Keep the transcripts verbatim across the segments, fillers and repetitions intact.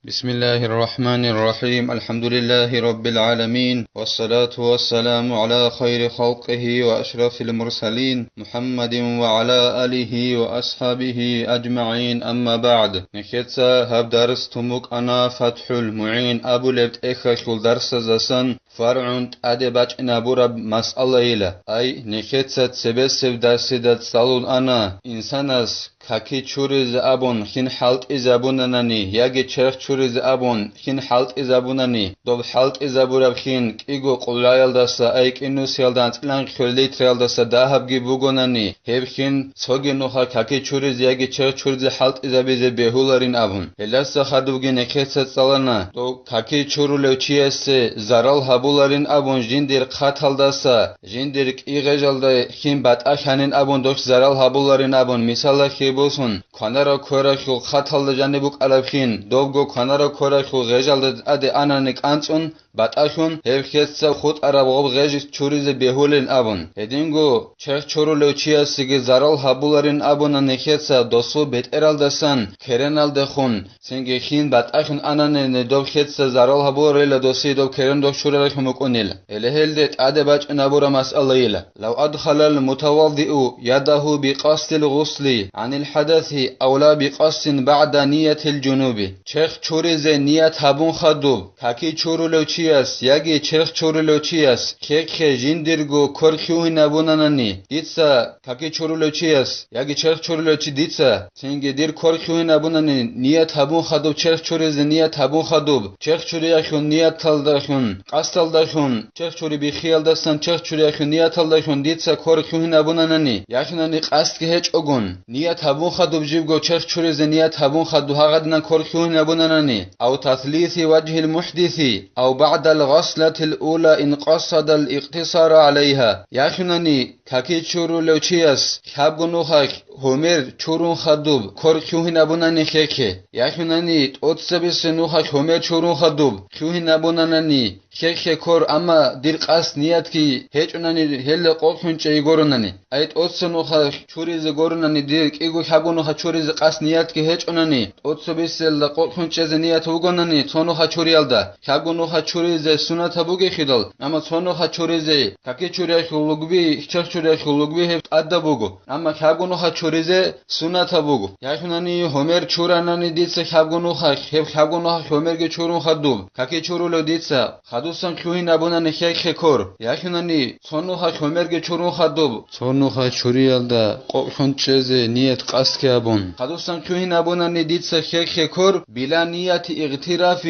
بسم الله الرحمن الرحيم. الحمد لله رب العالمين. والصلاة والسلام على خير خلقه وأشرف المرسلين محمد وعلى آله وأصحابه أجمعين. أما بعد. Нехеца гьаб дарс тумукъана ФатхӀул МугӀин абулеб тӀехьалъул дарсаздасан фаргӀун тӀаде бачӀинабураб масъалайила. Ай, нехеца цебесеб дарсида цӀалун ана, инсанас каки чуризе абун хин хӀалтӀизабунанани яги черх чуризе абун хин хӀалтӀизабунани, доб хӀалтӀизабураб хин кӀиго къулаялдаса, ай кӀинусиялда анцӀилан кколел литраялдаса дагьабги бугонани, гьеб хин цоги нуха каки чуризе яги черх чуризе хӀалтӀизабизе бегьуларин абун. Гьелдаса хадубги нехеца цӀалана, дов каки чурулев чиясе зарал гьабуларин абун жиндир хъаталдаса, жиндир кӀигъежалда хин батӀа хьанин абун дос зарал гьабуларин абун, мисалалъе босун, кванарав кверахьул хъаталда жаниб букӀараб хин, добго кванарав кверахьул гъежалда тӀаде анани кӀанцӀун, батӀалъун, гьеб хеца хутӀараб гъоб гъеж чуризе бегьулин абун. Гьединго черх чурулев чиясеги зарал гьабуларин абуна нехеца досул бетӀералдасан кереналдехун, цинги хин батӀалъун ананани доб хеца зарал гьабуларила досие доб керен доб чурарахьун букӀунил. Гьеле гьелде тӀаде бачӀинабура масъалайила. لو أدخل المتوضئ يده بقصد الغسل عن الحدث أو لا بقصد بعد نية الجنوب. Черх чуризе ният гьабун хадуб, каки чурулев чияс яги черх чурулев чияс хехе жиндирго квер хьугьинабунанани, дица каки чурулев чияс яги черх чурулев чи дица, цинги дир квер хьугьинабунани ният гьабун хадуб, черх чуризе ният гьабун хадуб, черх чуриялъул нияталдалъун, къасдалдалъун, черх чури бихиялдасан черх чуриялъул нияталдалъун дица квер хьугьинабунанани, яхинани къасдги гьечӀогун, ният гьабун хадуб жибго черх чуризе ният гьабун хадуб гьагъадинан квер хьугьинабунанани, أو تثليث وجه المحدث أو بعد الغسلة الأولى إن قصد الاقتصار عليها, яхинани каки чурулев чияс хабго нухалъ гьумер чурун хадуб квер хьугьинабунани хехе, яхинани тӀоцебесеб нухалъ гьумер чурун хадуб хьугьинабунанани хехе квер, амма дир къасд ниятги гьечӀунани гьелда къокълъун чӀей горунани. Ай тӀоцебе нухалъ чуризе горунани дир кӀиго хабго нухалъ чуризе къасд ниятги гьечӀунани, тӀоцебеселда къокълъун чӀезе ният вугонани цо нухалъ чуриялда, хабго нухалъ чуризе сунатаб бугехидал, амма цо нухалъ чуризе каки чуриялъул лугби, черх чуриялъул лугби гьеб тӀадаб буго. Амма хабго нухалъ чуризе сунатаб буго. Яхинани гьумер чуранани дица хабго нухалъ, гьеб хабго нухалъ гьумерги чурун хадуб, каки чурулев дица, хадусан хьугьинабунани хехе квер, яхинани цо нухалъ гьумерги чурун хадуб, цо нухалъ чуриялда къокълъун чӀезе ният къасдги абун, хадусан хьугьинабунани дица хехе квер, بلا نية اغتراف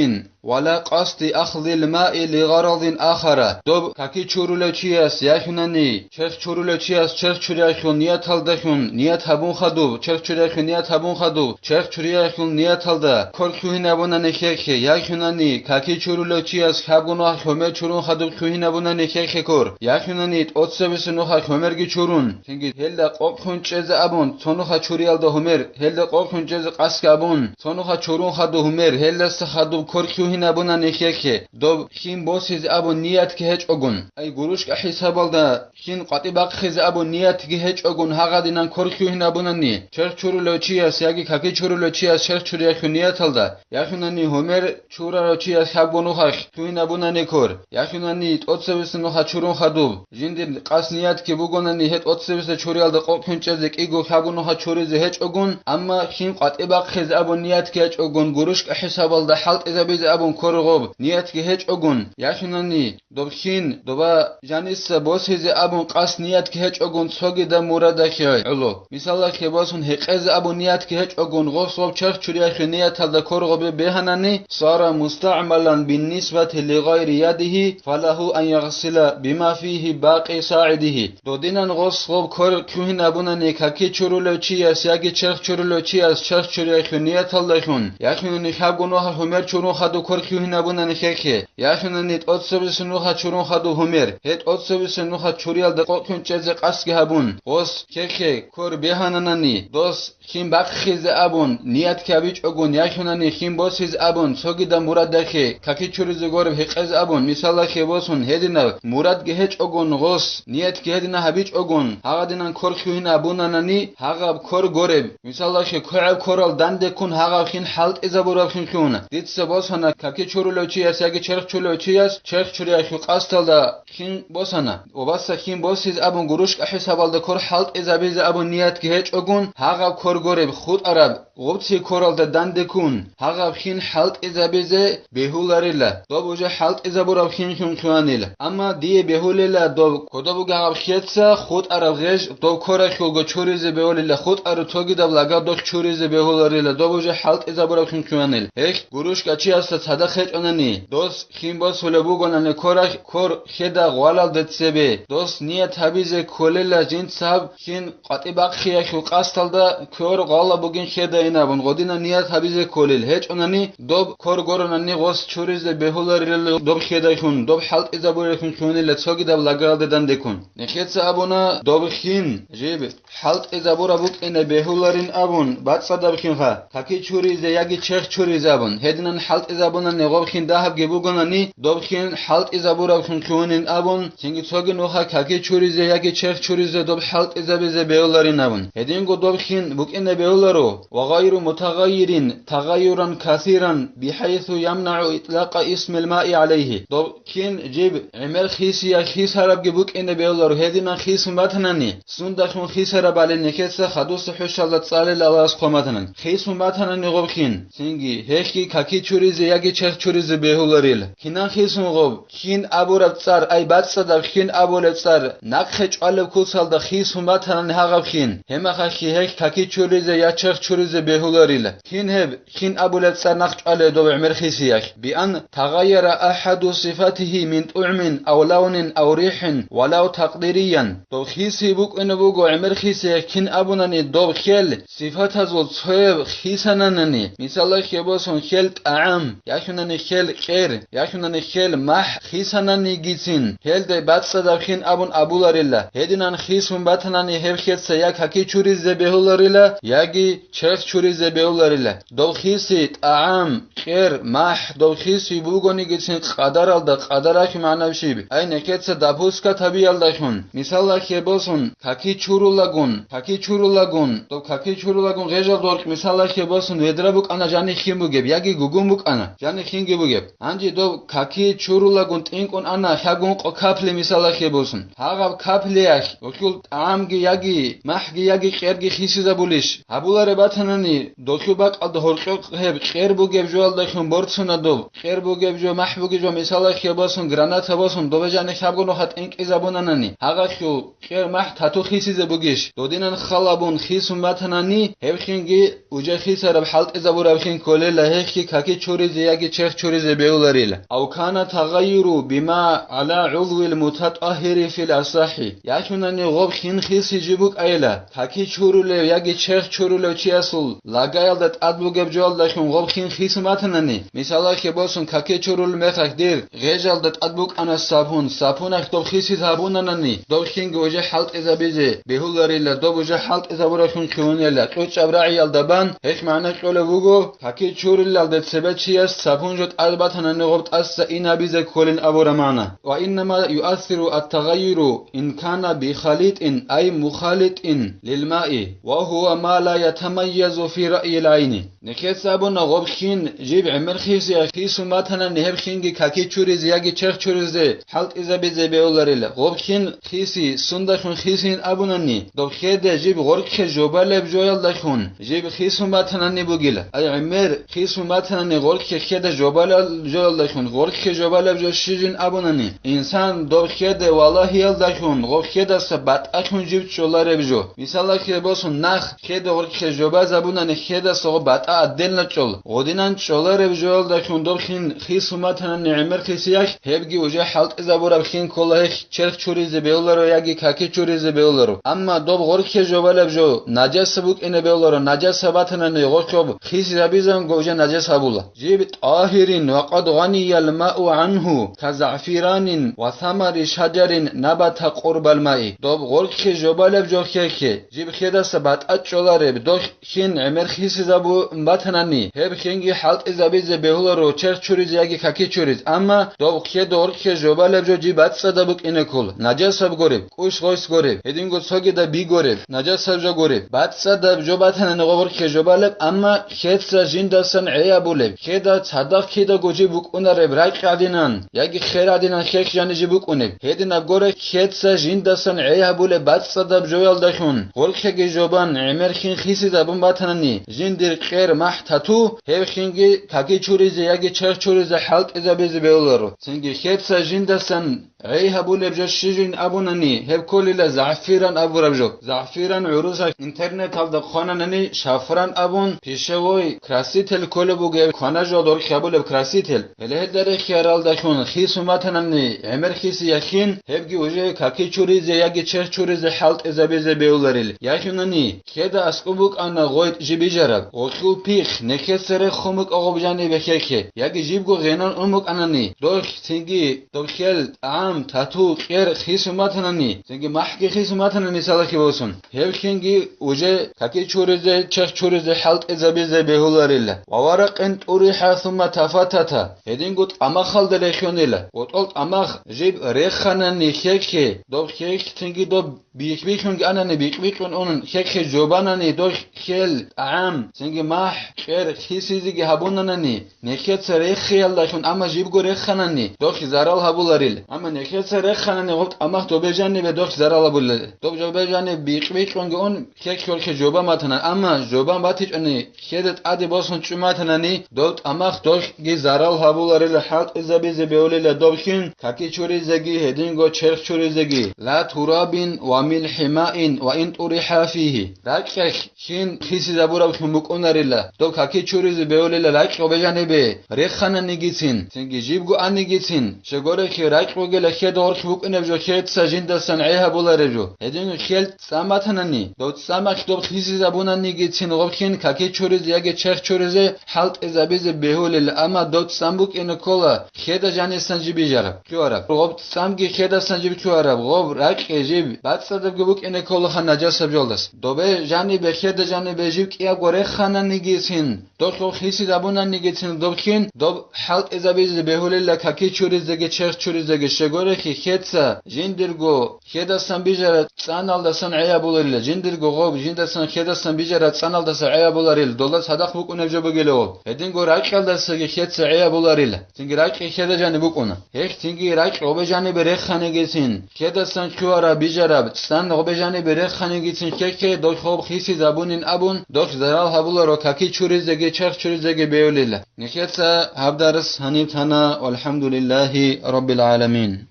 ولا قصد أخذ الماء لغرض آخر. Доб каки чурулев чияс яхинани черх чурулев чияс черх чуриялъул нияталдалъун ният гьабун хадуб, черх чуриялъул ният гьабун хадуб, черх чуриялъул нияталда квер хьугьинабунани хехе, яхинани каки чурулев чияс хабго нухалъ гьумер чурун хадуб хьугьинабунани хехе квер, яхинани тӀоцебесеб нухалъ гьумерги чурун, цинги гьелда къокълъун чӀезе абун цо нухалъ чуриялда гьумер, гьелда къокълъун чӀезе къасдги абун цо нухалъ чурун хадуб гьумер, гьелдаса хадуб квер хьугьинабунани хехе, доб хин босизе абун ниятги гьечӀогун, ай гурушкӀа хӀисабалда хин къватӀи бахъизе абун ниятги гьечӀогун гьагъадинан квер хьугьинабунани, черх чурулев чияс яги каки чурулев чияс черх чуриялъул нияталда, яхинани гьумер чурарав чияс хабго нухалъ хьугьинабунани квер, яхинани тӀоцебесеб нухалъ чурун хадуб, жиндир къасд ниятги бугонани гьеб тӀоцебесеб чуриялда къокълъун чӀезе кӀиго хабго нухалъ чуризе гьечӀогун, амма хин къватӀи бахъизе абун ниятги гьечӀогун гурушкӀа хӀисабалда хӀалтӀизабизе абун квер гъоб ниятги гьечӀогун, яхинани доб хин, доба жаниса босизе абун къасд ниятги гьечӀогун цогидаб мурадахъе гӀоло. Мисалалъе босун, гьекъезе абун ниятги гьечӀогун гъос гъоб черх чуриялъул нияталда квер гъобе бегьанани, صار مستعملا بالنسبة لغير يده فله أن يغسل بما فيه باقي ساعده. Додинан гъос гъоб квер хьугьинабунани каки чурулев чияс яги черх чурулев чияс черх чуриялъул нияталдалъун, яхинани хабго нухалъ гьумер чурун хадуб кор хьугьинабунани хехе, яхинани тӀоцебесеб нуха чурун хадуб гьумер, гье тӀоцебесеб нуха чуриялда къокъ ккун чӀезе къасги гьабун, гъос хехе кор бегьананани, дос хин бахъизе абун, ниятги гьабичӀогун, яхинани хин босизе абун, цогидаб мурадахъе, каки чуризе гуреб гьекъезе абун, мисалалъе босун, гьединаб мурадги гьечӀогун, гъос ниятги гьедина гьабичӀогун, гьагъадинан кор хьугьин абунанани, гьагъаб кор гуреб, мисалалъе, квегӀаб корал данде ккун гьагъаб хин хӀалтӀизабураб хин хьуна. Дица босана, каки чурулев чияс яги черх чурулев чияс черх чуриялъул къасдалда хин босана. Обаса хин босизе абун гурушкӀа хӀисабалда кор хӀалтӀизабизе абун ниятги гьечӀогун, гьагъаб кор гуреб хутӀараб гъубци коралда данде ккун, гьагъаб хин хӀалтӀизабизе бегьуларила, доб уже хӀалтӀизабураб хин хьун хьуанила. Амма дие бегьулела доб кодоб бугеб гьагъаб хеца хутӀараб гъеж доб корахьулго чуризе бегьулила, хутӀараб цогидаб лага дохъ чуризе бегьуларила, доб уже хӀалтӀизабураб хин хьуанила. Гьелъ гурушкӀа чиясда цадахъ гьечӀонани, дос хин босулеб бугонани корахь, кор хеда гъвалалде цебе, дос ният гьабизе кколела жинцаб хин къватӀибахъиялъул къасдалда кор гъвала бугин хеда инабун, гъодина ният гьабизе кколел гьечӀонани, доб кор гуронани гъос чуризе бегьуларила доб хедайхун, доб хӀалтӀизабурехун хьунила цогидаб лагаралде дандеккун. Нехеца абуна, доб хин, жиб, хӀалтӀизабураб букӀине бегьуларин абун, бацӀцӀадаб хинха, каки чуризе яги черх чуризе абун, гьединан хӀалтӀизабунани гъоб хин дагьабги бугонани, доб хин хӀалтӀизабураб хин хьунин абун, цинги цоги нуха каки чуризе яги черх чуризе доб хӀалтӀизабизе бегьуларин абун. Гьединго доб хин букӀине бегьуларо, ва гъайру мутагъайирин, тагъайюран касиран, бихӀайсу ямнагӀу итлакъа исмил маи гӀалайгьи. Доб хин жиб гӀемер хисиялъ хисарабги букӀине бегьуларо, гьединан хисун батанани, сундахун хисарабали нехеца хадуса хӀушалда цӀалел Аллагьас хъван батанан. Хисун батанани гъоб хин, цинги гьелъги каки чуризе яги черх чуризе бегьуларила. Кинан хисун гъоб? Хин абураб цӀар, ай бацӀцӀадаб хин абулеб цӀар, нахъе чӀвалеб куцалда хисун батанани гьагъаб хин, гьемахалъги гьелъ каки чуризе я черх чуризе бегьуларила. Кин гьеб? Кин абулеб цӀар нахъ чӀвалеб доб гӀемер хисиялъ? Биан тагъайяра ахӀаду сифатихьи мин тӀугӀмин ав лавнин ав рихӀин валав такъдириян. Доб хиси букӀине буго гӀемер хисиялъ кин абунани доб хел сифатазул цояб хисананани, мисалалъе босун, хел тӀагӀам, яхунани хел кьер, яхунани хел махӀ хисананигицин, гьелде бацӀцӀадаб хин абун абуларила, гьединан хисун батанани гьеб хеца я каки чуризе бегьуларила, яги черх чуризе бегьуларила. Доб хиси тӀагӀам, кьер, махӀ, доб хиси бугонигицин къадаралда, къадаралъе магӀнаб щиб? Ай, нехеца допускат гьабиялдалъун, мисалалъе босун, каки чурулагун, каки чурулагун, доб каки чурулагун гъежалда гъоркь, мисалалъе босун, ведра букӀана жанихин бугеб, яги гугун букӀана жанихинги бугеб. Гьанже доб каки чурулагун тӀинкӀун ана лъагункъо капли, мисалалъе босун. Гьагъаб каплиялъ гьелъул тӀагӀамги яги, махӀги яги кьерги хисизабулищ? Гьабулареб батанани, дохьул бакӀалда гьоркьохъ гьеб кьер бугеб жоялдалъун борцуна доб. Кьер бугеб жо, махӀ бугеб жо, мисалалъе босун, граната босун, добе жанихъ гьабго нуха тӀинкӀизабунанани, гьагъалъул кьер, махӀ тату хисизе бугищ? Додинан халабун хисун батанани, гьеб хинги уже хисараб хӀалтӀизабураб хин кколела, гьелъги каки чуризе яги черх чуризе бегьуларила. Ав кана тагъайюру бима гӀала гӀудвил мутатӀагьири фил асахӀи. Яхунани гъоб хин хиси жиб букӀайила, каки чурулев яги черх чурулев чиясул лагаялда тӀад бугеб жоялдалъун гъоб хин хисун батанани, мисалалъе босун, каки чурулеб мехалъ дир гъежалда тӀад букӀана сапун, сапуналъ доб хисиз гьабунанани, доб хинги уже хӀалтӀизабизе бегьуларила, доб уже хӀалтӀизабуралъун хьунела, кьучӀаб рагӀиялда бан, гьелъ магӀна кьолеб буго, каки чурулелде цебе чияс сапун жо тӀад батанани гъоб тӀаса инабизе кколин абураб магӀна. Ва иннама юассиру ат-тагъайюру ин кана бихалитӀин, ай мухалитӀин лил маи, ва гьува ма ла ятамайязу фи раъйил гӀайни. Нехеца абуна, гъоб хин жиб гӀемер хисиялъ хисун батанани, гьеб хинги каки чуризе яги черх чуризе хӀалтӀизабизе бегьуларила. Гъоб хин хиси сундалъун хисин абунани, доб хеде жиб гъоркье жобалеб жоялдалъун жиб хисун батанани бугила. Ай гӀемер хисун батанани гъоркье хеда жобалал жоялдалъун, гъоркье жобалеб жо щижин абунани, инсан доб хеде валагьиялдалъун гъоб хедаса батӀалъун жиб чӀолареб жо. Мисалалъе босун, нах хеде гъоркье жобазабу Нани хедаса гъо батӀа отдельно чӀола. Гъодинан чӀолареб жоялдалъун доб хин хисун батанани гӀемер хисиялъ, гьебги уже хӀалтӀизабураб хин ккола, гьелъ черх чуризе бегьуларо яги каки чуризе бегьуларо. Амма доб гъоркье жобалеб жо нажаса букӀине бегьуларо, нажаса батанани гъолъ хисизабизанго уже нажас гьабула. Жиб тӀагьирин ва къад гъаниял мау гӀангьу, ка загӀфиранин ва самари шаджарин набата къурбал маи. Доб гъоркье жобалеб жо хехе, жиб хедаса батӀа чӀолареб, дохь хин гӀемер хисизабун батанани, гьеб хинги хӀалтӀизабизе бегьуларо черх чуризе яги каки чуриз, амма доб хе дорхе жобалеб жо жиб бацӀцӀадаб букӀине ккола, нажасаб гореб, кӀущ гъойс гореб, гьединго цогидаб би гореб, нажасаб жо гореб. БацӀцӀадаб жо батанани гъорхе жобалеб, амма хеца жиндасан гӀей гьабулеб, хеда цадахъ кидаго жиб букӀунареб ракь гӀадинан яги хер гӀадинан хех жани жиб букӀунеб. Гьединаб горе хеца жиндасан гӀей гьабулеб бацӀцӀадаб жоялдалъун гъорхеги жобан гӀемер хин хисизабун батанани, жиндир кьер махӀ тату, гьеб хинги каки чуризе яги черх чуризе хӀалтӀизабизе бегьуларо. Цинги хеца жиндасан гӀей гьабулеб жо щижин абунани, гьеб кколила загӀфиран абураб жо. ЗагӀфиран гӀурусалъ интернеталда хъвананани шафран абун, пищевой краситель кколеб бугеб, квана жо дорхъи гьабулеб краситель. Гьеле гьелда рехияралдалъун хисун батанани гӀемер хиси яхин, гьебги уже каки чуризе яги черх чуризе хӀалтӀизабизе бегьуларил. Яхинани, хеда аскӀоб букӀана гъой жиб бижараб, гъолъул пихъ нехеца рехун букӀа гъоб жанибе хехе, яги жибго гъенан ун букӀанани, дохь цинги доб хел, тӀагӀам, тату, кьер хисун батанани, цинги махӀги хисун батанани салахи босун, гьеб хинги уже каки чуризе, черх чуризе хӀалтӀизабизе бегьуларила. Ва варакъин тӀурихӀа сумма тафатата, гьединго тӀамахалда рехьунила, гъотӀол тӀамах жиб реханани хехе, доб хехь цинги доб бихь-бихьунги анани, бикь-бикьун унун, хехе жобанани, дохь хел, тӀагӀам, цинги махӀ, кьер хисизеги гьабунанани, нехеца рехиялдалъун, амма жибго реханани, дохь зарал гьабуларил. Амма нехеца реханани гъоб тӀамах добе жанибе дохь зарал гьабулел. Доб добе жаниб бикь-бикьунги ун, хехь гьорхе жобан батанан, амма жобан батичӀани, хеда тӀаде босун чӀуматанани, доб тӀамах дохьги зарал гьабуларила, хӀалтӀизабизе бегьулила доб хин, каки чуризеги, гьединго черх чуризеги. Ла турабин ва милхӀи маин ва ин тӀурихӀа фигьи. РакӀалъ хин хисизабураб хин букӀунарила, доб каки чуризе бегьулила ракӀ гъобе жанибе рехананигицин, цинги жибго анигицин, щегорехи ракӀ бугела хеда гъоркь букӀунеб жо хеца жиндасан гӀей гьабулареб жо. Гьединго хел цӀан батанани, доб цӀамалъ доб хисизабунанигицин гъоб хин каки чуризе яги черх чуризе хӀалтӀизабизе бегьулел, амма доб цӀан букӀине ккола хеда жанисан жиб бижараб, ккуараб. Гъоб цӀамги хедасан жиб ккуараб, гъоб ракӀи жиб бацӀцӀадабги букӀине кколаха нажасаб жолдас. Добе жанибе, хеда жанибе жиб кӀиябго рехананигицин, дохьул хисизабунанигицин доб хин, доб хӀалтӀизабизе бегьулела каки чуризеги черх чуризеги, щегорехи хеца жиндирго хедасан бижараб цӀаналдасан гӀей гьабуларила, жиндирго гъоб жиндасан хедасан бижараб цӀаналдаса гӀей гьабуларила, долда цадахъ букӀунеб жо бугелев. Гьединго ракӀалдасаги хеца гӀей гьабуларила, цинги ракӀи хеда жаниб букӀуна. Гьелъ цинги ракӀ гъобе жанибе реханигицин, хедасан ккуараб бижараб цӀан гъобе жанибе реханигицин хехе дохь гъоб хисизабунин абун, дохь зарал гьабуларо каки чуризеги черх чуризеги бегьулила. Нехеца гьаб дарс гьаниб тана, валхӀамдулиллагьи раббил гӀаламин.